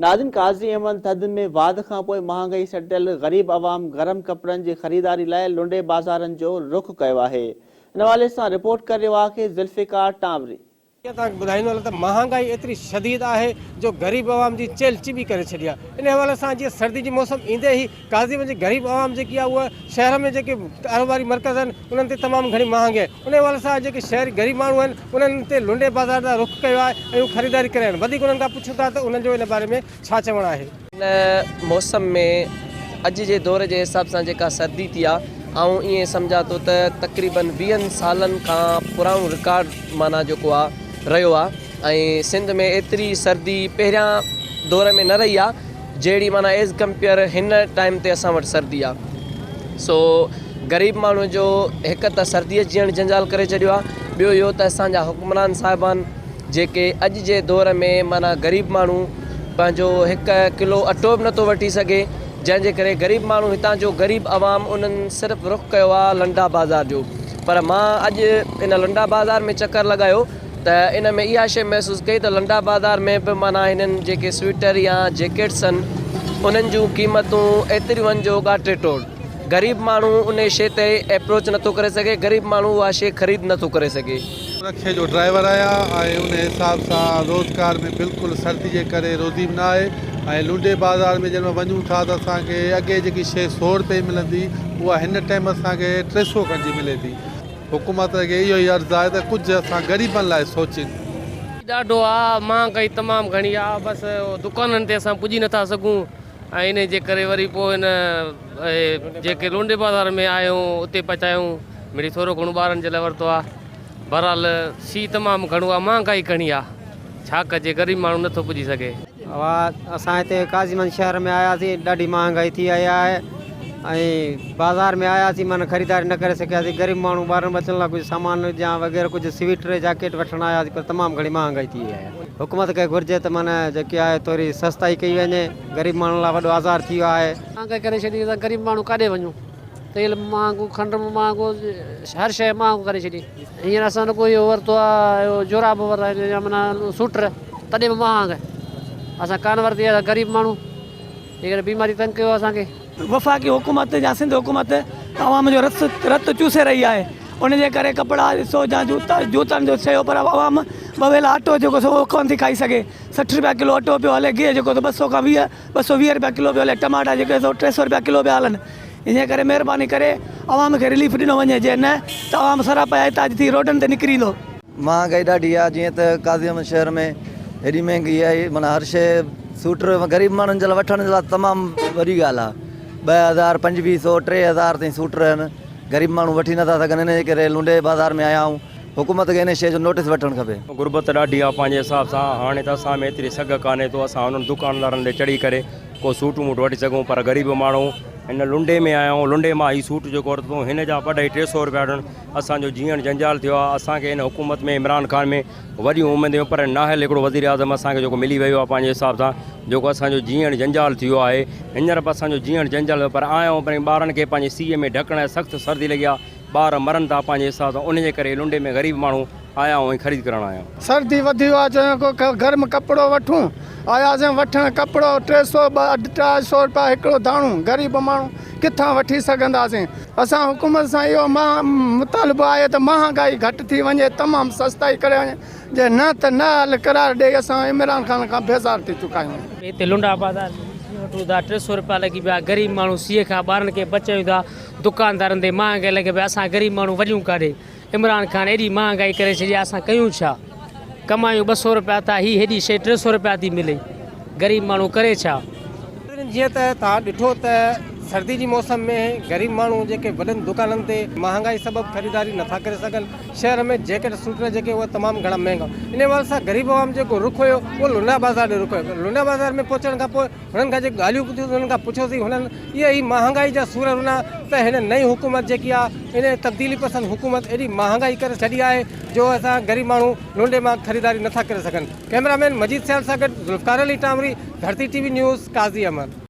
ناظرين قاضي احمد ٿڌ ۾ واڌ کانپوء مهانگائي سٽيل غريب عوام گرم ڪپڙن جي خريداري لاء لنڊي بازارن جو رخ ڪيو آهي ان حوالي سان رپورٽ ڪري رهيو آهي ذوالفقار ٽانوري. توهان کي ٻڌائيندو هلان ته مهانگائي ايتري شديد آهي جو غريب عوام جي چيلهه چٻي ڪري ڇڏي آهي ان حوالي سان جيئن سردي جي موسم ايندي ئي قاضي جي غريب عوام جيڪي آهي اها شهر ۾ جيڪي ڪاروباري مرڪز آهن انهن تي تمام گهڻي مهانگي آهي ان حوالي سان جيڪي شهري غريب ماڻهو آهن انهن تي لنڊي بازار ڏانهن رخ ڪيو آهي ۽ هو خريداري ڪري رهيا آهن وڌيڪ انهن کان پڇون ٿا ته انهن جو ان باري ۾ ڇا چوڻ آهي. هن موسم ۾ اڄ جي دور جي حساب سان جيڪا سردي ٿي آ آئون ائين سمجهان ٿو ته تقريبن ويهن سالن کان پراڻو رڪارڊ معنيٰ جيڪو آ رهيو آ ۽ سنڌ ۾ ايتري سردي پهريان دور ۾ نه رهي آ جهڙي معنيٰ ايز ڪمپيئر هن ٽائيم تي اسان وٽ سردي آ سو غريب ماڻهو جو هڪ ته سرديء جيئڻ جنجال ڪري ڇڏيو آ ٻيو اهو ته اسان جا حڪمران صاحبان جيڪي اڄ جي دور ۾ معنيٰ غريب ماڻهو پنهنجو هڪ ڪلو اٽو به نٿو وٺي سگهي جنهن جي ڪري غريب ماڻهو هتان جو غريب عوام انهن صرف رخ ڪيو آ لنڊا بازار جو پر مان اڄ ان لنڊا بازار ۾ چڪر لڳايو ته ان ۾ اها شيء محسوس ڪئي ته لنڊا بازار ۾ به معنيٰ هنن جيڪي سوئيٽر يا جيڪيٽس آهن انهن جون قيمتون ايتريون آهن جو ڳاٽي ٽوڙ غريب ماڻهو انهي شيء تي ايپروچ نٿو ڪري سگهي غريب ماڻهو اها شيء خريد نٿو ڪري سگهي. رڪشي جو ڊرائيور آهيان ۽ ان حساب سان روزگار ۾ بلڪل سردي جي ڪري روزي به نه آهي ۽ لنڊي بازار ۾ جنهن مهل وڃون ٿا ته اسان کي اڳي جيڪي شيء سو رپئي ملندي اها هن ٽائيم اسان کي 300 کن جي ملي ٿي حڪومت کي اهو ئي عرض آهي ته ڪجهه اسان غريبن لاء سوچين. ڏاڍو آ مهانگائي تمام گهڻي آ بس دڪانن تي اسان پڄي نٿا سگهون ۽ انهي جي ڪري وري پوء هن جيڪي لونڊي بازار ۾ آيون اتي پچايون مڙئي ٿورو گهڻو ٻارن جي لاء ورتو آ بهرحال سي تمام گهڻو آ مهانگائي گهڻي آ ڇا ڪجي غريب ماڻهو نٿو پڄي سگهي. اها اسان هتي قاضي شهر ۾ آياسين ڏاڍي مهانگائي ٿي وئي آهي ۽ بازار ۾ آياسين معنيٰ خريداري نه ڪري سگهياسين غريب ماڻهو ٻارن ٻچن لاء ڪجهه سامان يا وغيره ڪجهه سوئيٽر جاڪيٽ وٺڻ آياسين پر تمام گهڻي مهانگائي ٿي وئي آهي. حڪومت کي گهرجي ته معنيٰ جيڪي آهي ٿوري سستائي ڪئي وڃي غريب ماڻهن لاء وڏو آزار ٿي ويو آهي. مهانگائي ڪري ڇڏي اسان غريب ماڻهو ڪاڏي وڃون تيل مهانگو کنڊ به مهانگو هر شيء مهانگو ڪري ڇڏي هينئر اسان رڳو اهو ورتو آهي اهو جوراب ورتا آهن يا معنيٰ سوٽر تڏهن به مهانگ اسان ڪانه ورتي آهي غريب ماڻهو هينئر بيماري تنگ ڪيو آهي اسان کي. وفاقي حڪومت يا سنڌ حڪومت عوام جو رس رت چوسي رهي آهي ان جي ڪري ڪپڙا ڏسو يا جوتا جوتن جو شيو پر عوام ٻه ويلا اٽو جيڪو سو اهو ڪونه ٿي کائي سگهي 60 رپيا ڪلو اٽو پيو هلي گيهه جيڪو سو 200 کان 20 220 رپيا ڪلو پيو هلي ٽماٽا جيڪي سو 300 رپيا ڪلو پيا هلن انهي ڪري مهرباني ڪري عوام کي رليف ڏنو وڃي جي نه ته عوام سراپا احتجاج ٿي روڊن تي نڪري ايندو. مهانگائي ڏاڍي آ جيئن ته قاضي احمد شهر ۾ هيڏي مهنگي آهي معنيٰ هر شيء سوٽر غريب ماڻهن جي لاء وٺڻ جي لاء تمام وڏي ڳالهه آ 2000 2500 3000 تائين سوٽر آهن غريب ماڻهو وٺي نٿا سگهن ان جي ڪري لنڊي بازار ۾ آيا آهيون حڪومت کي ان شيء جو نوٽيس وٺڻ کپي. غربت ڏاڍي آ پنهنجي حساب سان هاڻي ته اسان ۾ ايتري سگهه ڪانهي تو اسان انهن دڪاندارن تي چڙهي ڪري ڪو سوٽ موٽ وٺي سگهون پر غريب ماڻهو هن لنڊي ۾ آيا آهيون لنڊي مان هي سوٽ جيڪو ورتو هن جا اڍائي ٽي سو روپيا ڏيڻ اسان جو جيئڻ جنجال ٿيو آهي اسان کي هن حڪومت ۾ عمران خان ۾ وڏيون اميدون پر نااهل هڪڙو وزير اعظم اسان کي جيڪو ملي ويو آهي پنهنجي حساب سان جيڪو اسان جو جيئڻ جنجال ٿي ويو آهي هينئر به اسان جو جيئڻ جنجال ٿيو پر آيا آهيون پنهنجي ٻارن کي پنهنجي سيء ۾ ڍڪڻ ۽ سخت سردي لڳي آهي ٻار مرن ٿا پنهنجي حساب سان ان جي ڪري لنڊي ۾ غريب ماڻهو آيا آهيون ۽ خريد ڪرڻ آيا آهيون. سردي وڌي ويو آهي چيو ڪو گرم ڪپڙو وٺون آياسين وٺڻ ڪپڙو ٽي سو ٻه اڍائي سو روپيا هڪڙو داڻو غريب ماڻهو ڪٿان وٺي سگهنداسين اسان حڪومت سان اهو مطالبو آهي ته مهانگائي گهٽ ٿي وڃي تمام سستائي ڪري وڃي جي نه ته نه حل قرار ڏئي اسان عمران خان کان بيزار ٿي چڪا آهيون. هتي لنڊا بازار ۾ مڇي وٺون ٿا ٽي سو روپيا لڳي پيا غريب ماڻهو سيء کان ٻارن کي بچايون ٿا دڪاندارن تي مهانگائي لڳي پئي اسان غريب ماڻهو وڃون ڪاڏي عمران خان ايڏي مهانگائي ڪري ڇڏي آهي اسان ڪيون ڇا ڪمايون 200 روپيا ٿا هي هيڏي شي 300 روپيا ٿي ملي غريب ماڻهو ڪري ڇا. جيئن ته توهان ڏٺو ته سردي جي موسم ۾ غريب ماڻهو جيڪي وڏن دڪانن تي مهانگائي سبب خريداري نٿا ڪري سگهن شهر ۾ جيڪٽ سوئيٽر جيڪي اهي تمام گهڻا مهنگا ان حوالي سان غريب عوام جيڪو رخ هيو اهو لنڊا بازار ڏي رخ هيو لنڊا بازار ۾ پهچڻ کان پوء هنن کان جيڪي ڳالهيون ٻڌيون هنن کان پڇيوسين هنن اهي ئي مهانگائي جا سور رنا ته هن نئين حڪومت جيڪي آ ان تبديلي پسند حڪومت ايڏي مهانگائي ڪري ڇڏي آهي جو اسان غريب ماڻهو لنڊي مان خريداري نٿا ڪري سگهن ڪئميرا مين مجيد سيال سان گڏ Zulfiqar Ali Tanwari Dharti T V news Qazi Ahmed.